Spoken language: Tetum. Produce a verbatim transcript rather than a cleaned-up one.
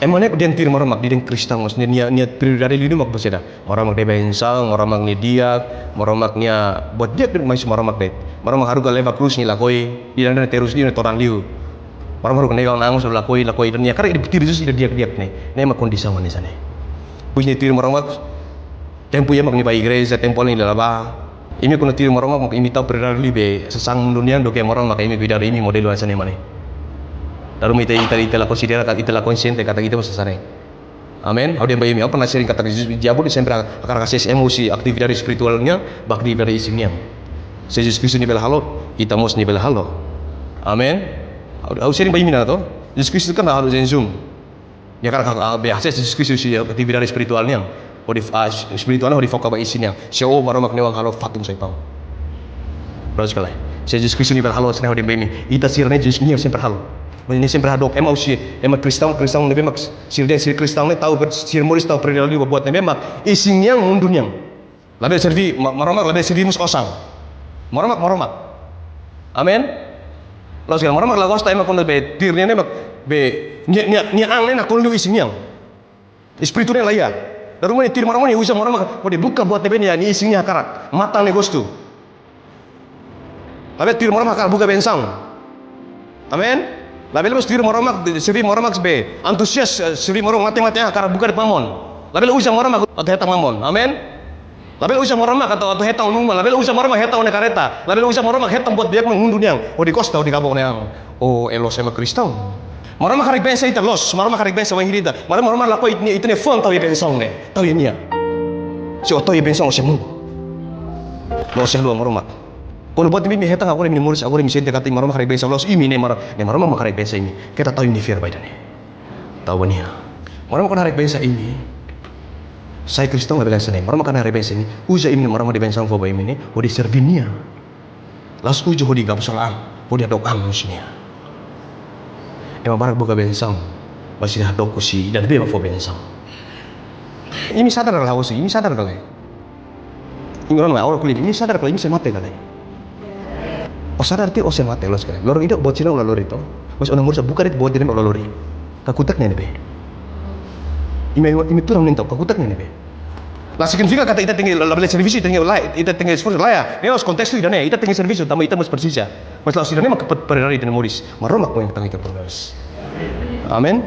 Ema ne'e dehan tuir Maromak, dehan kristaun, maibé nia, nia prioridade liu mak buat saida? Maromak nia bensaun, Maromak nia di'ak, Maromak nia buat di'ak de'it, maibé Maromak de'it. Maromak haruka leva krus nia lakohi, dehan terus de'it nia todan liu. Maromak haruka nega nang so lakohi, lakohi, dehan nia hakarak tuir Jesus nia di'ak-di'ak ne'e. Ne'e mak kondisaun hanesan ne'e. Depois nia tuir Maromak, tempu ida mak nia bá igreja, tempu ida nia la bá. Imi kuandu tuir Maromak, mak imi tau prioridade liu be sasán mundu nian duké Maromak, imi kuidadu imi modelu hanesan ne'e mak ne'e. Dala ruma ita, ita, ita la konsidera, ita la konsiente katak ita mós hanesan ne'e. Amen. Ha'u dehan ba imi, ha'u pernah sharing katak Jesus, diabu ne'e sempre hakarak asesu ema husi atividade espirituál nian ba atividade isin nian. Se Jesus Kristu nia bele halo, ita mós nia bele halo. Amen. Ha'u, ha'u sharing ba imi ona to. Jesus Kristu kan halo jejún. Nia hakarak, ah, be asesu Jesus Kristu husi atividade espirituál nian. Hodi, ah, espirituál nian hodi foka ba isin nian. Se ó Maromak nia oan halo fatin sai paun. Loos ka lae? Se Jesus Kristu nia bele halo hanesan ne'e, ha'u dehan ba imi, ita sira ne'e Jesus nia sempre halo. Nia sempre hadook. Ema husi, ema kristaun, kristaun ne'ebé mak sira dehan sira kristaun ne'e tau, sira moris tau prioridade liu ba buat ne'ebé mak isin nian, mundu nian. Labele serví Ma-, Maromak, labele serví mós osan. Maromak, Maromak. Amen. Loos ka lae? Maromak la gosta ema kuandu be tuir nia ne'e mak be nia, nia, nia an ne'e nakonu liu isin nian. Espíritu ne'e la iha. Dala ruma nia tuir Maromak, nia uza Maromak hodi buka buat ne'ebé nia, nia isin nia hakarak. Matan nia gostu. Labele tuir Maromak hakarak buka bensaun. Amen. Labele mós tuir Maromak, serví Maromak be antusias, eh, serví Maromak mate-mate hakarak buka de'it mamon. Labele uza Maromak atu hetan mamon. Amen. Labele uza Maromak atu, atu hetan uma. Labele uza Maromak hetan ona kareta. Labele uza Maromak hetan buat di'ak mundu nian. Hodi gosta, hodi gabo ne'e. Oh, loos ema kristaun. Maromak hakarak bensa ita loos. Maromak hakarak bensa wainhira ita. Maromak, Maromak lakohi ita-nia, ita-nia fuan tau iha bensaun ne'e. Tau iha nia. Se ó tau iha bensaun, ó sei mundu. Loos, haluha Maromak. Kuandu buat imi hetan agora, imi moris agora, imi sente katak Maromak hakarak bensa loos imi ne'e, Maromak, ne'e Maromak mak hakarak bensa imi. Keta tau imi-nia fiar ba ida-ne'e. Tau ba nia. Maromak kuandu hakarak bensa imi, sai kristaun labele hanesan ne'e. Maromak kuandu hakarak bensa imi, uza imi-nia, Maromak nia bensaun fó ba imi ne'e hodi serví nia. La'ós uza hodi gabo sala an, hodi hadook an husi nia. Ema barak buka bensaun, maibé sira hadook husi ida ne'ebé mak fó bensaun. Imi sadar ka lae, imi sadar ka lae? Imi rona mai, agora ko'alia, imi sadar ka lae, imi sei mate ka lae? Ó sadar tiha ó sei mate, loos ka lae? Loron ida buat sira-ne'e ó la lori to. Maibé ó-nia moris buka de'it buat sira-ne'e ó la lori. Kakutak ne'e ne'ebé? Imi, imi tuur hanesan ne'e to, kakutak ne'e ne'ebé? La signifika katak ita tenke, labele servisu, ita tenke la, ita tenke esforsu, lae. Ne'e la'ós kontestu ida-ne'e, ita tenke servisu, tanba ita mós presiza. Maibé la'ós ida-ne'e mak prioridade ita-nia moris. Maromak mak ita tenke prioridade. Amen.